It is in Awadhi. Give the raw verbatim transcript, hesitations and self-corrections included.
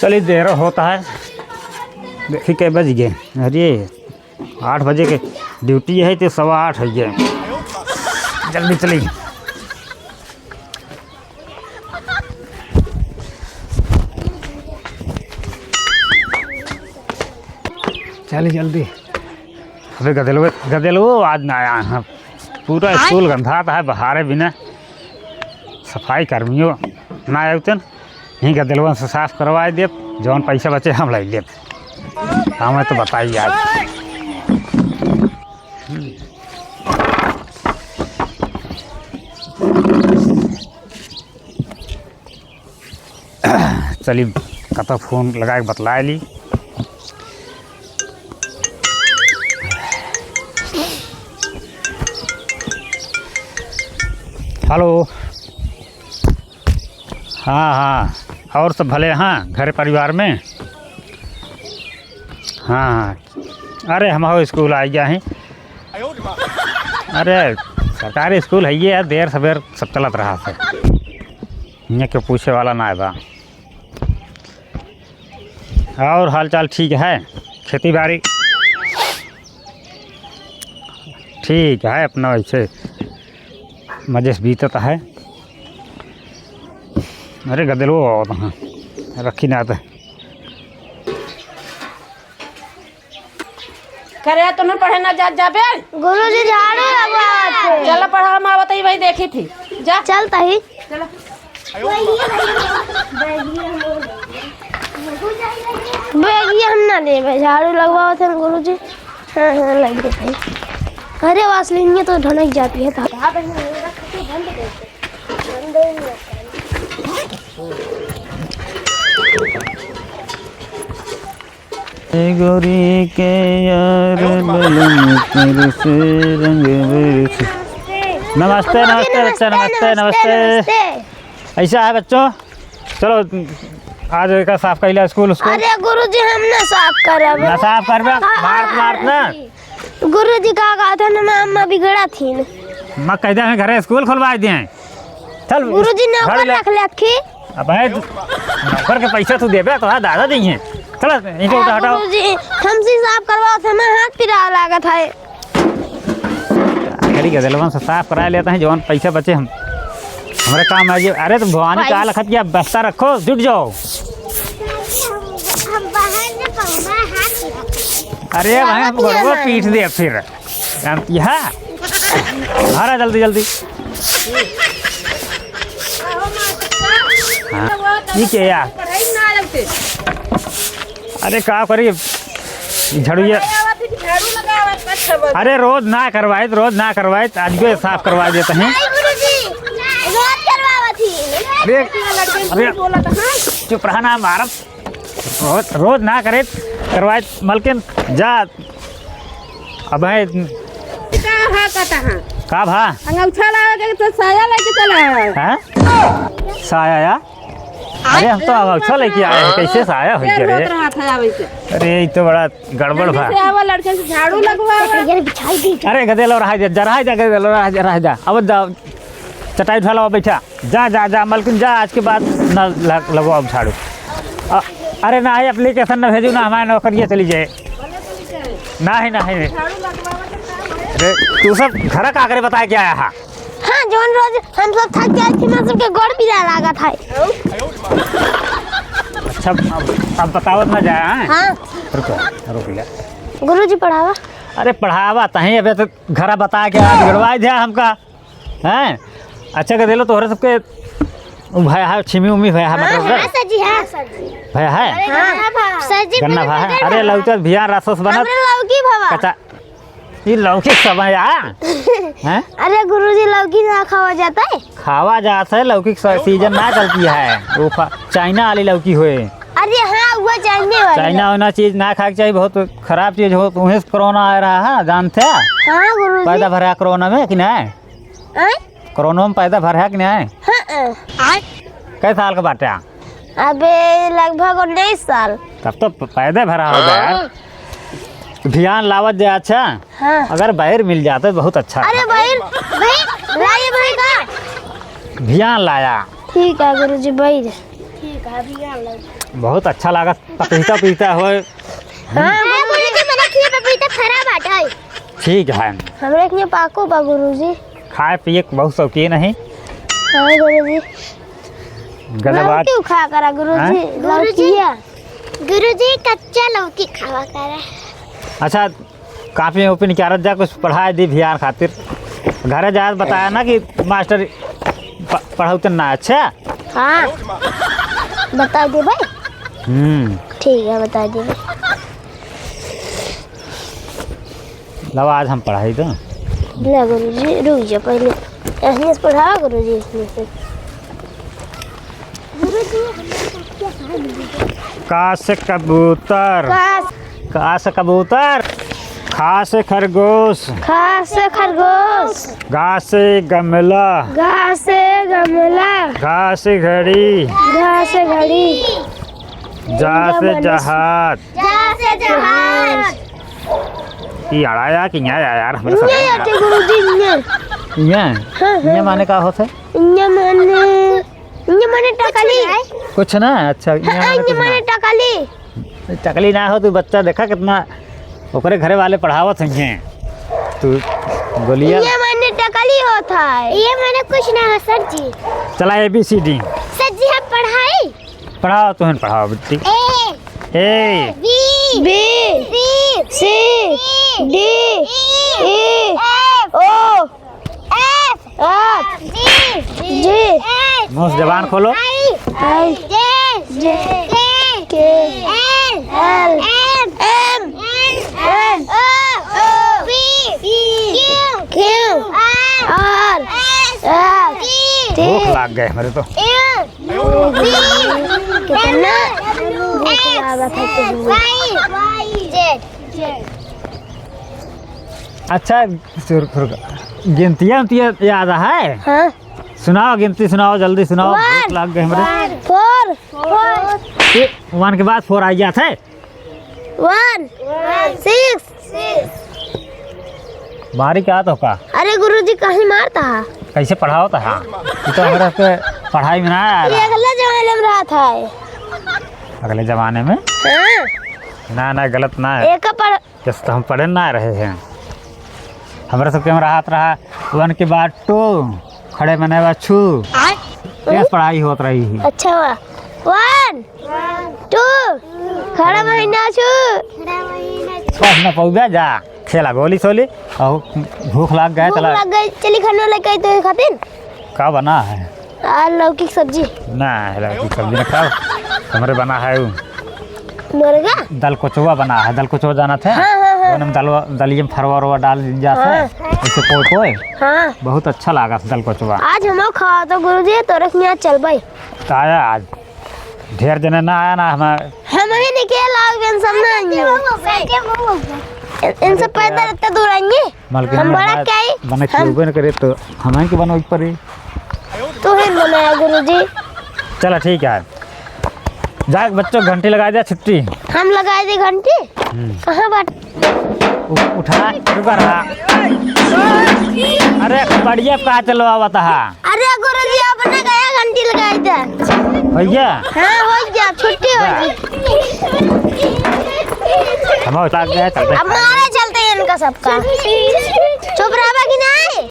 चली, देर होता है, देखी कै बज गए। अरे, आठ बजे के ड्यूटी है तो सवा आठ होइ गए। जल्दी चली। चली जल्दी। अबे गदेलवे, गदेलवो आज ना आया है। पूरा स्कूल गंधात है, बहारे बिना सफाई कर्मियों ना आए उतन। यहीं गदेलवन से साफ करवाए देब, जौन पैसा बचे हम लाई लेब। हमें तो बताई आज। चली, कतौ फोन लगाए के बतलाए ली। हेलो। हाँ, हाँ, और सब भले? हाँ, घर परिवार में? हाँ, हाँ। अरे, हम हो स्कूल आ गया हैं। अरे, सरकारी स्कूल है ये, देर सवेर सब चलत रहा है। हियाँ के पूछे वाला ना बा। और हाल चाल ठीक है? खेती बाड़ी ठीक है, अपना वैसे मजे से बीतत है। अरे गदेलवो आवत हैं, रखी ना तो। करे, तू ना पढ़े ना जात जाबे? गुरुजी, झाड़ू लगावत है। चल पढ़ा, हम आवत ही, वही देखी थी। जा। चल तही। चल। बैगिया हम ना लेबे, झाड़ू लगवावत है गुरुजी। हाँ, हाँ, लग गए। अरे, वासलिन में तो ढनक जाती है। ए गोरी के यार बलम कर से रंग बरस। नमस्ते, नमस्ते बच्चा, नमस्ते, नमस्ते। ऐसा है बच्चों, चलो आज का साफ कर लिया स्कूल, स्कूल। अरे गुरुजी, हम ना साफ करब। ना साफ करबे, हाँ, मारत, मारत ना। गुरुजी का कहत है ना, मैं अम्मा बिगड़ा थी ना। मैं कह दे, हम घरे स्कूल खुलवा दिए। चल, गुरुजी, झाड़ू नौकर ले। रख ले अखी। अब है, नौकर के पैसा तू देबे, तो हाँ, दादा दी हैं। चल, ईंटे उठा, हाँ, हटाओ। गुरुजी, हमसे साफ करवाओ, तो हमें हाथ पिरा लागत है। अरे, गदेलवन से साफ करा लेते हैं, जौन पैसा बचे हम, हमारे काम आ जाए। अरे, तो भवानी भाई। का लखत किया, बस्ता रखो, जुट जाओ। हम बाहर से पौधा हाथ पिरा। अरे, भाई, हम बड़वा पीट दे फिर। जानती है? आ रहा जल्दी, जल्दी। हाँ, ये क्या यार? अरे, का करी? झाड़ू ये। अरे, रोज ना करवाइत, रोज ना करवाइत, आज भी साफ करवा देते हैं। अरे, अरे, चुप रहा ना, मारब। रोज, रोज ना करे, करवाए मलकिन, जा। अब है। का हा, का तहा? का भा? अंगौछा लावे के तो साया लेके चला है। हैं? साया या? अरे, हम तो अंगौछा लेके आए हैं, कैसे साया हो गया रे? रोत रहा था आवे से। अरे, ये तो बड़ा गड़बड़ भा। जल्दी से आवा, लड़के से झाड़ू लगवा। अरे, गदेलो रहा जा, जा, रहा जा, गदेलो रहा जा, रहा जा। अब जा, चटाई उठा लो, बैठा। जा, जा, जा, मलकिन जा, आज के बाद ना ल-, लगवाओ झाड़ू। अ-, अरे ना, ये application ना भेजू ना, हमारे नौकरिया चली जाए। ना है, ना है। अरे, तू सब घर का करे बताए क्या आया हा? हाँ, जौन रोज हम सब थक जाए थे, हम सबके गोड़ पीरा लागत है। अच्छा, अब, अब बतावत ना जाए, हैं? हाँ। रुको, रुक ले। गुरुजी पढ़ावा। अरे पढ़ावा तहीं, अबे तो घरा बता के आज बिगड़वाई दिया हमका। हैं? अच्छा के देलो तोहरे सबके उ भया है, छिमी उमी भया है, हाँ, मटर हाँ, उटर? सर जी, हाँ, सर जी। भया है? हाँ, सर जी, गन्ना भया है? अरे, लौकी भिया रस वस बनत? हमरे लौकी भवा। कच्चा, ई लौकी सब है या? हैं? अरे गुरुजी, लौकी ना खावा जाता है? खावा जात है, लौकी क सीजन ना चलती है। वो फा-, चाइना वाली लौकी होए। अरे हाँ, वो चाइना वाली। चाइना वाला चीज ना खाए के चाहिए, बहुत खराब चीज हो। तुम्हें कोरोना आ रहा है, जानते हैं? हाँ गुरुजी। पैदा भरा कोरोना में कि नहीं? आय? कोरोना में पैदा भर है कि नहीं? हाँ, हाँ। कै साल का बाटे? अबे, लगभग उन्नीस साल। तब तो प-, पैदा भरा हो गया। हाँ। भियान लावत जा, अच्छा? हाँ। अगर बैर मिल जाता तो बहुत अच्छा अरे था। बैर, भाई, लाइए भाई का? भियान लाया। ठीक है गुरुजी, बैर। बहुत अच्छा लागत, पपीता पपीता होय। हाँ, गुरुजी, मने खिया पपीता फरा बाटे। ठीक है। हमरे खिया पाको बा, गुरुजी। खाए पिए के बहुत शौकीन है। हाँ, गुरुजी। गजब बात। लौकी खा करा, गुरुजी। हाँ? लौकिया। गुरुजी, कच्चा लौकी खावा करा। अच्छा, कापी उपी निकारत जा, कुछ पढ़ाई दी भियान खातिर। घरे जात बताया ना कि मास्टर प-, पढ़ौते ना। अच्छा। हाँ, बताइ देबे। हम्म। ठीक है, बताइ देबे। लावा, आज हम पढ़ाई दो। ले गुरुजी, रुक जा पहले। ऐसने से पढ़ावा गुरुजी, ऐसने से। का से कबूतर। का से कबूतर। ख से खरगोश। ख से खरगोश। ग से गमला। ग से गमला। घ से घड़ी। घ से घड़ी। ज से जहाज। ज से जहाज। ई अड़ा या कि न्या या यार, हमरे इन्या समझ में याटे गुरुजी, इन्या। इन्या? हाँ, हाँ। इन्या माने का होत है? इन्या माने, इन्या माने टकली। कुछ ना, अच्छा, इन्या हाँ, माने इन्या कुछ ना। माने टकली। टकली ना हो, तू बच्चा देखा कितना ओकरे घरे वाले पढ़ावत हैं। तू बोलिया। इन्या माने टकली होत है। ये माने कुछ ना हो, सर जी। चला, A B C D। Sir ji, हम पढ़ाई? पढ़ाओ, तुहन पढ़ाओ, बिट्टी। A। A। B। B। C। C। D। D। E। F। O। F। F। G। G। H। मुंह से जबान खोलो। I। I। J। J। K। K। L। L। M। M। N। O। O। P। P। Q। Q। R। R। S। S। T। भूख लाग गए हमरे तो। U। कितना भूख लागत है तुम? अच्छा, सुर, सुर, गिनतिया उनतिया याद है? हाँ। सुनाओ, गिनती सुनाओ, जल्दी सुनाओ, भूख लाग गए हमरे। One। Four। Four। ए, one के बाद four आ गया था। One। One। Six। बारी क्या तो का? अरे गुरुजी, कहीं मारता है। कैसे पढ़ावत है? ये तो हमरा के पढ़ाई में ना आ रहा। ये अगले जमाने में रहा था। अगले जमाने में? हाँ। ना, ना, गलत ना है। एक पढ़- जैसे तो हम पढ़े ना रहे हैं। हमरा सबके में रहत रहा one के बाद two, खड़े मने बा छू। आय। तेज पढ़ाई होत रही है। अच्छा हुआ। One, two, खड़ा महीना छू। पढ़ न पौबे जा, खेला गोली सोली, और भूख लाग गए, भूख चला। लाग गई, चली खाना लेके आई तो खातिर। का बना है? आ, लौकी की सब्जी। ना, लौकी की सब्जी ना खाओ, हमरे बना है उ। मुर्गा? दल कोचवा बना है, दल कोचवा जानत है? हाँ, हाँ, हाँ। ओनम दलवा, दलिये में फरवा वरवा डाल दीन जात है। हाँ। ऐसे पोय पोय। हाँ। बहुत अच्छा लागा दल कोचवा। आज हमहू खावा तो गुरुजी, तोरे के यहाँ चलबै। तो आया आज। ढेर जने ना आया ना हमार। हम ही निकल आओ, बेन सब ना आइए। इन, इन सब पैदल इतना दूर आएंगे? मलकिन हम बड़ा क्या ही? मने हम खिलबे न करे तो हमें के बनवे के पड़ी। तू ही बनाया गुरुजी। चला ठीक है। जा बच्चों, घंटी लगाइ दे, छुट्टी। हम लगाइ दे घंटी? हम्म। कहाँ बाटे? उ-, उठा, रुका रहा। अरे, बढ़िया का चलो आवत हा। अरे गुरुजी, अपने गया घंटी लगाइ दे। भैया। हाँ, हो गया, छुट्टी हो गई। हम उठा गए, चलते। अब मारे चलते हैं इनका सबका। चुप रहा कि नहीं?